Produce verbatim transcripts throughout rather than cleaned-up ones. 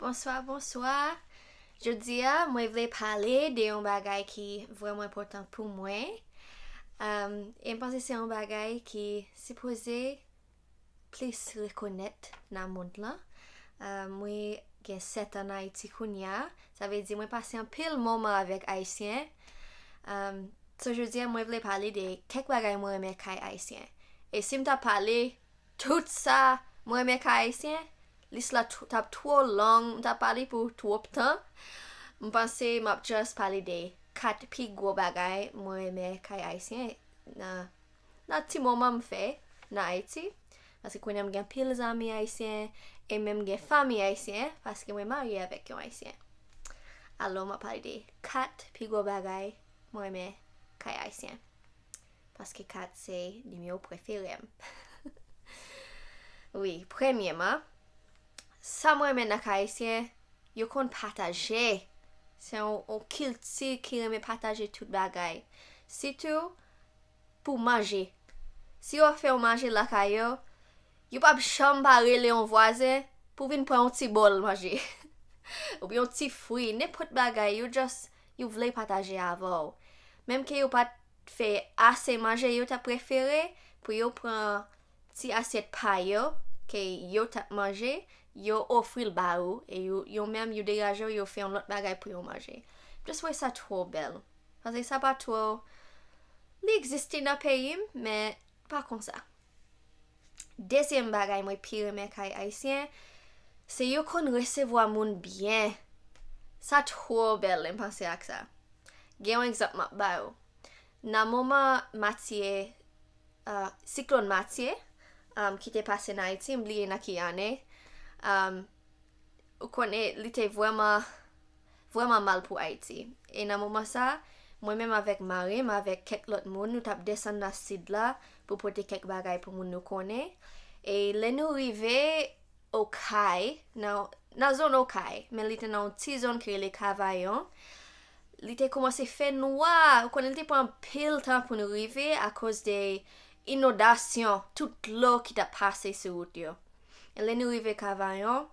Bonswa, bonswa. Jodi a, mwen vle pale de yon bagay ki vrèman enpòtan pou mwen. Um, e m panse se yon bagay ki sipoze plis rekonèt nan mond lan. Um, mwen gen sèt an Ayiti kounye a. Sa vle di mwen pase anpil moman avèk Ayisyen. Um, so jodi a, mwen vle pale de kèk bagay mwen renmen kay Ayisyen. E si m ta pale tout sa mwen renmen kay Ayisyen, lis la t- t ap twò long, m t ap pale pou twòp tan. M panse m ap just pale de kat pi gwo bagay mwen renmen kay Ayisyen nan, nan ti moman m fè nan Ayiti. Paske kounye a m gen pil zanmi Ayisyen, e menm gen fanmi Ayisyen, paske mwen marye avèk yon Ayisyen. Alò, m ap pale de kat pi gwo bagay mwen renmen kay Ayisyen. Paske kat se nimewo prefere m. Wi, premyèman, sa mwen renmen nan kay Ayisyen, yo konn pataje. Se yon, yon kilti ki renmen pataje tout bagay. Sitou pou manje. Si yo fè yon manje lakay yo, yo p ap janm pa rele yon vwazen pou vin pran yon ti bòl manje. Oubyen yon ti fwi, nenpòt bagay, yo just, yo vle pataje avè w. Menm ke yo pa t fè ase manje, yo ta prefere pou yo pran ti asyèt pa yo, ke yo t ap manje, yo ofri l ba ou, e yo, yo menm, yo degaje yo, yo fè yon lòt bagay pou yo manje. Just wè sa twò bèl. Paske sa pa twò, li egziste nan peyi m, men pa konsa. Dezyèm bagay mwen pi renmen kay Ayisyen, se yo konn resevwa moun byen. Sa twò bèl, lè m panse ak sa. Gen yon egzanp m ap ba ou. Nan moman Matye, uh, siklòn Matye, um, ki te pase nan Ayiti, m bliye nan ki ane, um, ou konnen, li te vrèman, vrèman mal pou Ayiti. E nan moman sa, mwen menm avèk mari m, avèk kèk lòt moun, nou t ap desann nan sid la pou pote kèk bagay pou moun nou konnen. E lè nou rive Okay, nan, nan zòn Okay, men li te nan yon ti zòn ki rele Kavayon. Li te kòmanse fè nwa, ou konnen li te pran anpil tan pou nou rive akoz de inondasyon, tout dlo ki t ap pase sou wout yo. E lè nou rive Kavayon,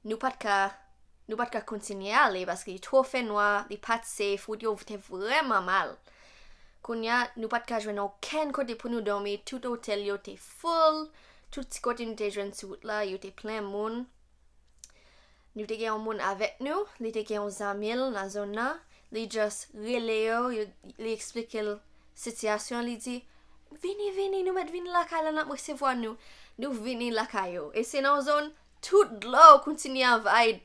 nou pa t ka, nou pa t ka kontinye ale paske li twò fè nwa, li pa t safe, wout yo te vrèman mal. Kounye a, nou pa t ka jwenn okenn kote pou nou dòmi, tout otèl yo te full, tout ti kote nou te jwenn sou wout la, yo te plen moun. Nou te gen yon moun avèk nou, li te gen yon zanmi l nan zòn nan, li just rele yo, yo, li eksplike l sitiyasyon, li di, "Vini, vini, nou mèt vini lakay la, n ap resevwa nou." Nou vini lakay yo. E se nan yon zòn, tout dlo kontinye anvayi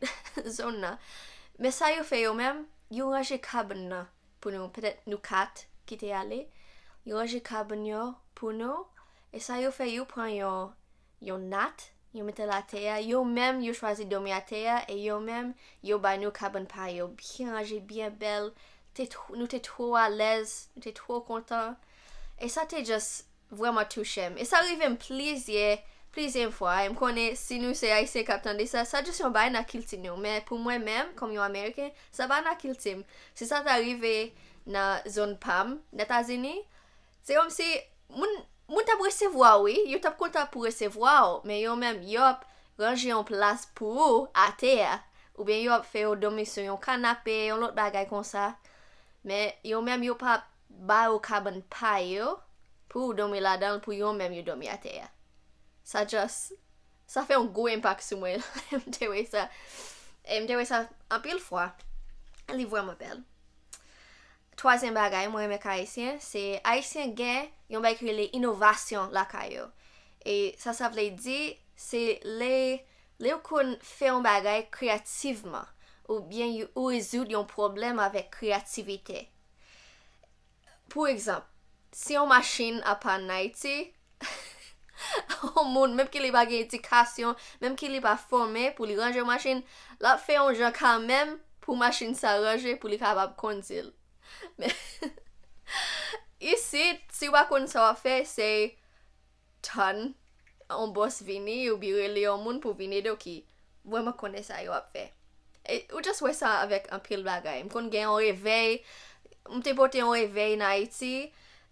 zòn nan. Men sa yo fè yo menm, yo ranje kabann nan pou nou, petèt nou kat ki te ale. Yo ranje kabann yo pou nou. E sa yo fè, yo pran yon, yon nat, yo mete l atè a. Yo menm, yo chwazi dòmi atè a. E yo menm, yo bay nou kabann pa yo, byen ranje, byen bèl. Te tw- nou te twò alèz, nou te twò kontan. E sa te just vrèman touche m. E sa rive m plizyè, plizyè fwa. E m konnen si nou se Ayisyen k ap tande sa, sa just yon bagay nan kilti nou. Men pou mwen menm, kòm yon Ameriken, sa pa nan kilti m. Si sa ta rive nan zòn pa m, nan Etazini, se kòmsi moun, moun t ap resevwa w, wi. Yo t ap kontan pou resevwa w, men yo menm, yo ap ranje yon plas pou ou atè a. Oubyen yo ap fè yo dòmi sou yon kanape, yon lòt bagay konsa. Men yo menm, yo pa ba yo kabann pa yo pou yo dòmi ladan l, pou yo menm yo dòmi atè a. Sa just, sa fè yon gwo enpak sou mwen lè m te wè sa. E m te wè sa anpil fwa. Li vrèman bèl. Twazyèm bagay mwen renmen kay Ayisyen, se Ayisyen gen yon bagay ki rele inovasyon lakay yo. E sa sa vle di, se lè, lè yo konn fè yon bagay kreyativman, oubyen yo, ou rezoud yon pwoblèm avèk kreyativite. Pou egzanp, si yon machin ap pann Ayiti, yon moun, menm ke li pa gen edikasyon, menm ke li pa fòme pou li ranje yon machin, l ap fè yon jan kanmenm pou machin sa ranje, pou li kapab kondui l. Men, isit, si w pa konn sa w ap fè, se tann yon bòs vini, oubyen rele yon moun pou vin ede w ki vrèman konnen sa yo ap fè. E, ou just wè sa avèk anpil bagay. M konn gen yon revèy, m te pote yon revèy nan Ayiti.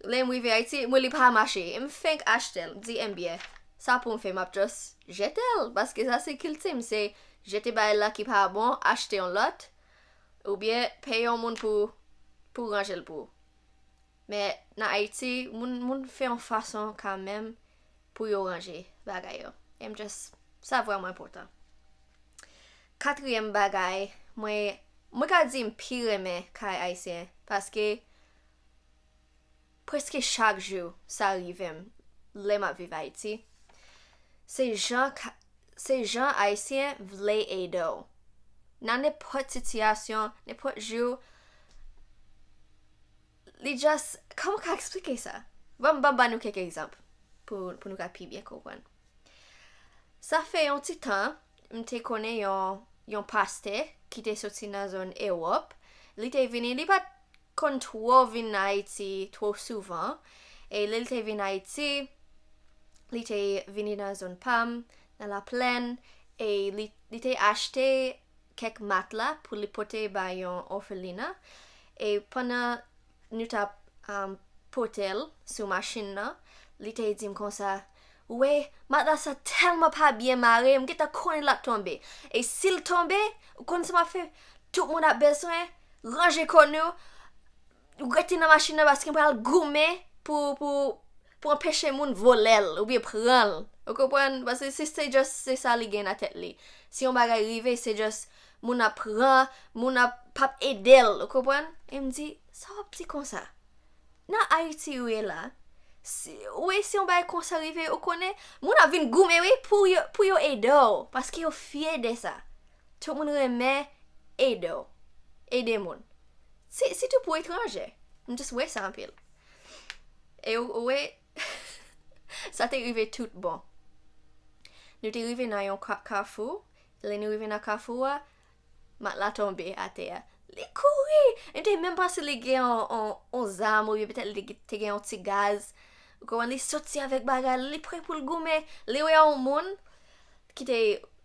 Lè m rive Ayiti, mwen li pa mache. M fenk achte l. M di, enbyen, sa pou m fè, m ap just jete l. Paske sa se kilti m, se jete bagay la ki pa bon, achte yon lòt, oubyen peye yon moun pou, pou ranje l pou ou. Men nan Ayiti, moun, moun fè yon fason kanmenm pou yo ranje bagay yo. E m just, sa vrèman enpòtan. Katriyèm bagay, mwen, mwen ka di m pi renmen kay ayisyen, paske prèske chak jou sa rive m lè m ap viv Ayiti. Se jan ka-, se jan ayisyen vle ede w. Nan nenpòt sitiyasyon, nenpòt jou, li just, kòman ka eksplike sa? Ban m, ban m ba nou kèk egzanp pou, pou nou ka pi byen konprann. Sa fè yon ti tan, m te konnen yon, yon pastè ki te soti nan zòn Ewòp. Li te vini, li pa t konn twò vin Ayiti twò souvan. E lè li te vin Ayiti, li te vini nan zòn pa m, nan Laplèn, e li, li te achte kèk matla pou li pote ba yon òfelina. E pandan nou t ap, um, pote l sou machin nan, li te di m konsa, "Ou wè, matla sa tèlman pa byen mare, m gentan konnen l ap tonbe. E si l tonbe, ou konn sa m ap fè? Tout moun ap bezwen ranje kò nou, rete nan machin nan paske m pral goumen pou, pou, pou anpeche moun vòlè l oubyen pran l." Ou konprann? Paske se, se just, se sa li gen nan tèt li. Si yon bagay rive, se just moun ap pran, moun ap p ap ede l. Ou konprann? E m di, "Sa w ap di konsa?" Nan Ayiti ou ye la, si, ou wè si yon bagay konsa rive, ou konnen, moun ap vin goumen wi pou yo, pou yo ede w, paske yo fyè de sa. Tout moun renmen ede w, ede moun. Si, sitou pou etranje. M just wè sa anpil. E ou, ou wè, sa te rive tout bon. Nou te rive nan yon ka-, kafou, lè nou rive nan kafou a, matla tonbe atè a. Li kouri! Li te menm panse li gen yon, yon, yon zam oubyen petèt li te, te gen yon ti gaz. Ou konprann? Li soti avèk bagay, li prè pou l goumen. Li wè yon moun ki te,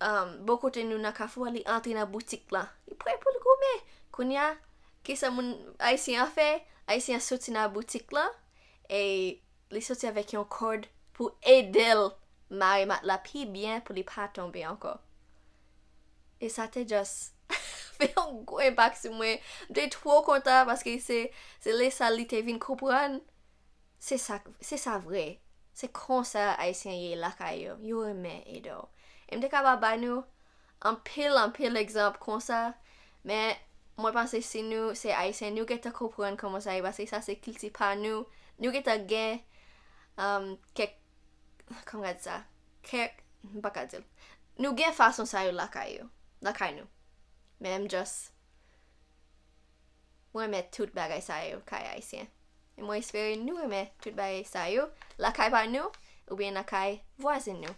um, bò kote nou nan kafou a, li antre nan boutik lan. Li prè pou l goumen. Kounye a, kisa moun ayisyen an fè? Ayisyen an soti nan boutik lan, e li soti avèk yon kòd pou ede l mare matla pi byen pou li pa tonbe ankò. E sa te just fè yon gwo enpak sou mwen. M te twò kontan paske se, se lè sa li te vin konprann. Se sa, se sa vre. Se konsa ayisyen ye lakay yo. Yo renmen ede w. E m te kapab ba nou anpil, anpil egzanp konsa, men mwen panse si nou se ayisyen, nou gentan konprann kòman sa ye, paske sa se kilti pa nou. Nou gentan gen, um, kèk, kòman ka di sa? Kèk, m pa ka di l. Nou gen fason sa yo lakay yo, lakay nou. Men m just, mwen renmen tout bagay sa yo kay ayisyen. E mwen espere nou renmen tout bagay sa yo lakay pa nou oubyen nan kay vwazen nou.